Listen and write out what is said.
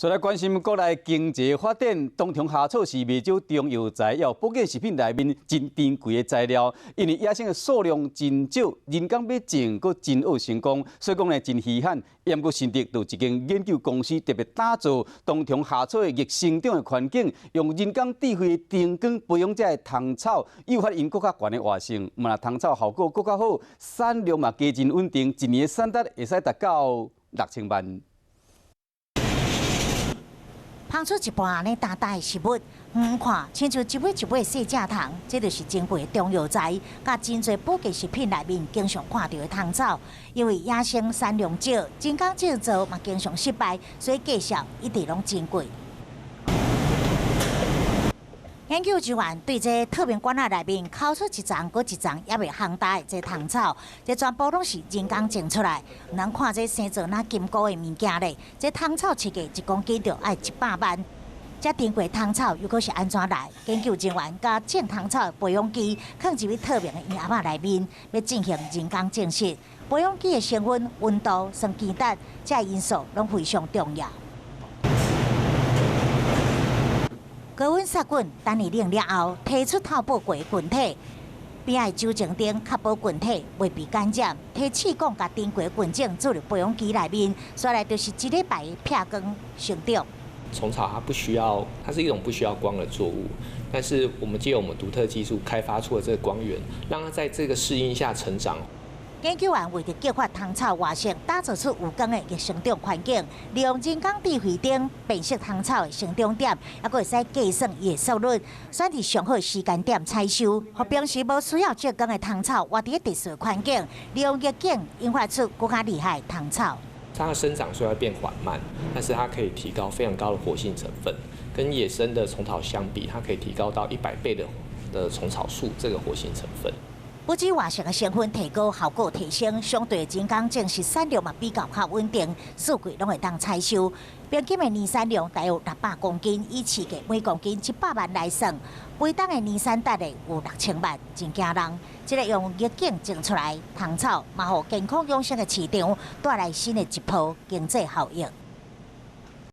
再來關心國內經濟發展，冬蟲夏草是袂少中藥材，抑有保健食品內面真珍貴的材料。因為野生的數量真少，人工欲種閣真愛成功，所以講呢真稀罕。毋過新竹就有一間研究公司特別打造冬蟲夏草的逆生長的環境，用人工智慧的燈光培養這个蟲草，誘發𪜶閣較懸的活性，毋但蟲草效果閣較好，產量嘛加真穩定，一年的產值會使達到6000萬。芳出一盤按呢焦焦的食物，遠看親像一尾一尾細隻蟲，這就是珍貴的中藥材，佮真濟保健食品內面經常看著的蟲草。因為野生產量少，人工製造嘛經常失敗，所以價數一直攏真貴。研究人員對這透明罐仔內面摳出一叢閣一叢猶未烘焦的這蟲草，這全部攏是人工種出來。予人看這生做若金菇的物件咧，這蟲草市價1公斤就愛100萬。這珍貴蟲草又閣是按怎來？研究人員共種蟲草的培養基，囥入去透明的圓盒仔內面，欲進行人工證實。培養基的成分、溫度、酸鹼值，這因素攏非常重要。高溫殺菌，等伊冷了後，提出透報過的菌體，邊仔的酒精燈確保菌體袂被感染。提試管共珍貴菌種注入培養基內面，紲來就是一禮拜的避光成長。蟲草它不需要，它是一種不需要光的作物，但是我們藉由我們獨特技術開發出了這個光源，讓它在這個適應下成長。研究員為著激發蟲草活性，打造出有光的逆生長環境，利用人工智慧燈辨識蟲草的生長點，猶閣會使計算伊的速率，選佇上好時間點採收。予平時無需要照光的蟲草，活佇咧特殊環境，利用逆境引發出閣較厲害的蟲草。它的生長雖然變緩慢，但是它可以提高非常高的活性成分，跟野生的蟲草相比，它可以提高到100倍的蟲草素這個活性成分。不止活性的成分提高，效果提升，相對人工種植產量嘛比較較穩定，四季攏會當採收。平均的年產量大約600公斤，以市價每公斤100萬來算，每冬的年產值的有6000萬，真驚人。這个用逆境種出來蟲草，嘛予健康養生的市場帶來新的一波經濟效益。